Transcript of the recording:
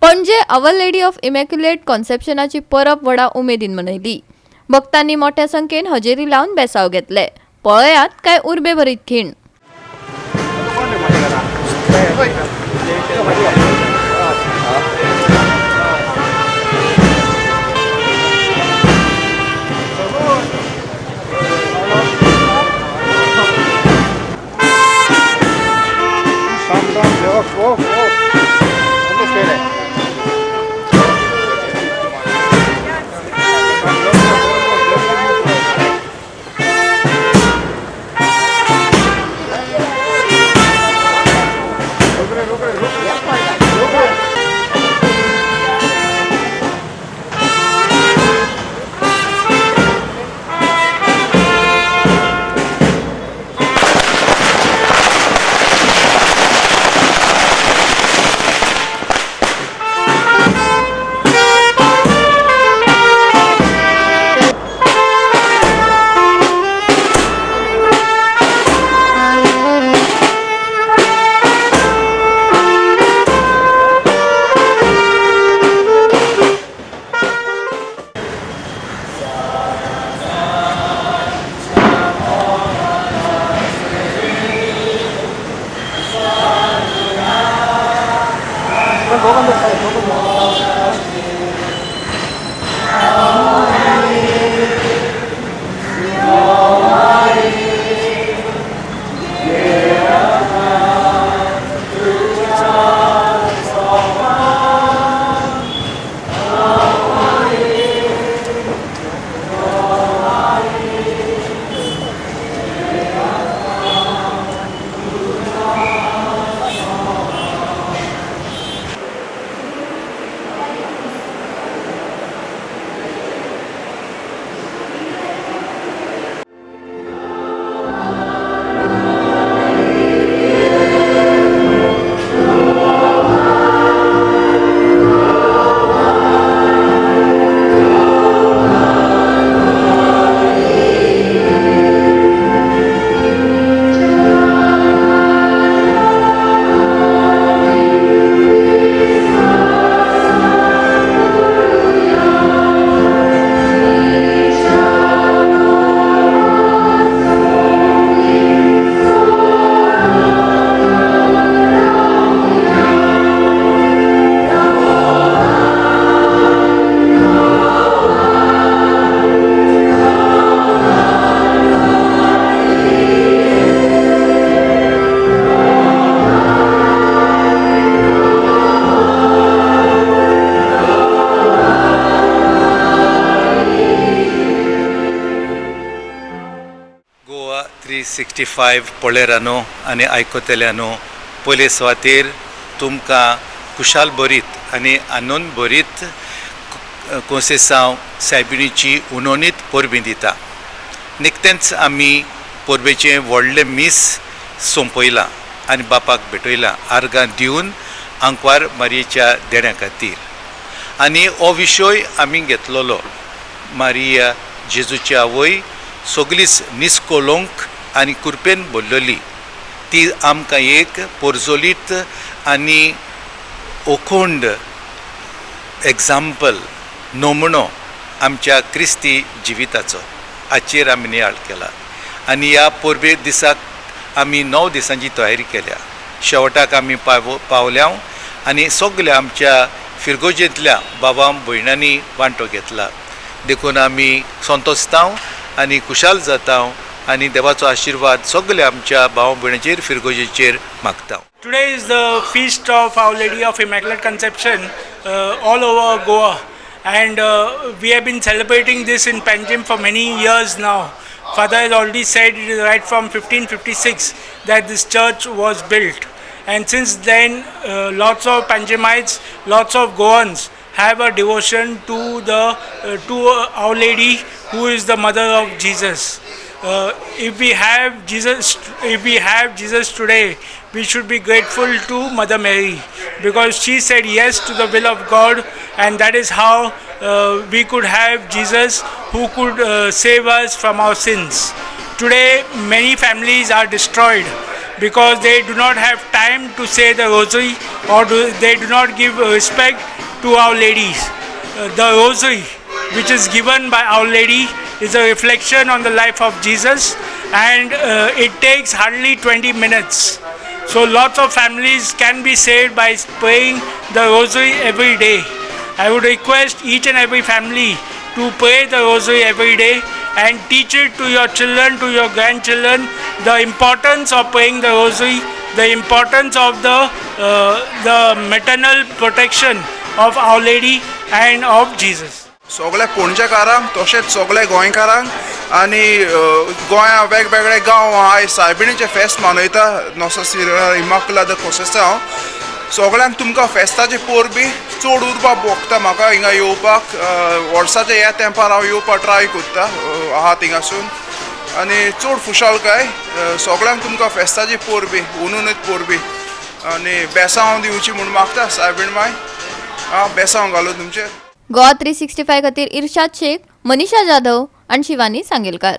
Panaji our lady of immaculate कॉन्सेप्शनाची परब व्हडा उमेदीन मनयली. भक्तांनी मोठ्या संख्येन हजेरी लावन बेसाव घेतले. पळयात काय उर्बे भरीत खीण. गोवा 365 पळयरानो आनी आयकतल्यानो, पयले सुवातेर तुमकां खुशाल भरीत आनी आनंद भरीत कोंसेसांव सायबिणीची उनोनीत परबीं दिता. निकतेंच आमी परबेचें व्हडलें मीस सोंपयलां आनी बापाक भेटयलां आर्गां दिवन आंकवार मारयेच्या देण्या खातीर. आनी हो विशय आमी घेतलेलो मारिया जेजूची आवय सगलीच निस्कोलोंक आनी कुरपेन भरलेली, ती आमकां एक पोरजोलीत आनी ओखोंड एग्जाम्पल नमुनो आमच्या क्रिस्ती जिविताचो हाचेर आमी नियाळ केला. आनी ह्या परबे दिसाक आमी 9 दिसांची तयारी केल्या. शेवटाक आमी पावल्या आनी सगल्या आमच्या फिरगोजेंतल्या बाबा भयणांनी वांटो घेतला. देखून आमी संतोस्तांव आनी खुशाल जाता आनी देवाचो आशिर्वाद सगल्या आमच्या भाव भयणीचेर फिरगोजेचेर मागता. Today is the feast of Our Lady of Immaculate Conception all over Goa, and we have been celebrating this in Panjim for many years now. Father has already said it is right from 1556 that this church was built, and since then lots of Panjimites, lots of Goans have a devotion to the to Our Lady, who is the mother of Jesus. If we have Jesus, if we have Jesus today, we should be grateful to Mother Mary, because she said yes to the will of God, and that is how we could have Jesus, who could save us from our sins. Today, many families are destroyed. because they do not have time to say the rosary or they do not give respect to Our Ladies. The rosary, which is given by Our Lady, is a reflection on the life of Jesus, and it takes hardly 20 minutes. So lots of families can be saved by praying the rosary every day. I would request each and every family to pray the rosary every day and teach it to your children, to your grandchildren, the importance of praying the rosary, the importance of the maternal protection of Our Lady and of Jesus. सगळ्या पणजेकारांक तशेंच सगळ्या गोंयकारांक आनी गोंया वेगवेगळे गांव आयज सायबिणीचें फेस्त मनयता नोसा सिरा इमाकुलाद कोसेसांव. सगळ्यांक तुमकां फेस्ताची परबी. चड उर्बा भोगता म्हाका हिंगा येवपाक. वर्साच्या ह्या तेंपार हांव येवपाक ट्राय करता आहा थिंगासून आनी चड खुशालकाय. सगळ्यांक तुमकां फेस्ताची परबी, उनुनीत परबी आनी बेसांव दिवची म्हूण मागता सायबीण माय. आं, बेसांव घालूं तुमचेर. गोवा 365 खातीर इर्शाद शेख, मनीषा जाधव आणि शिवानी सांगेलकार.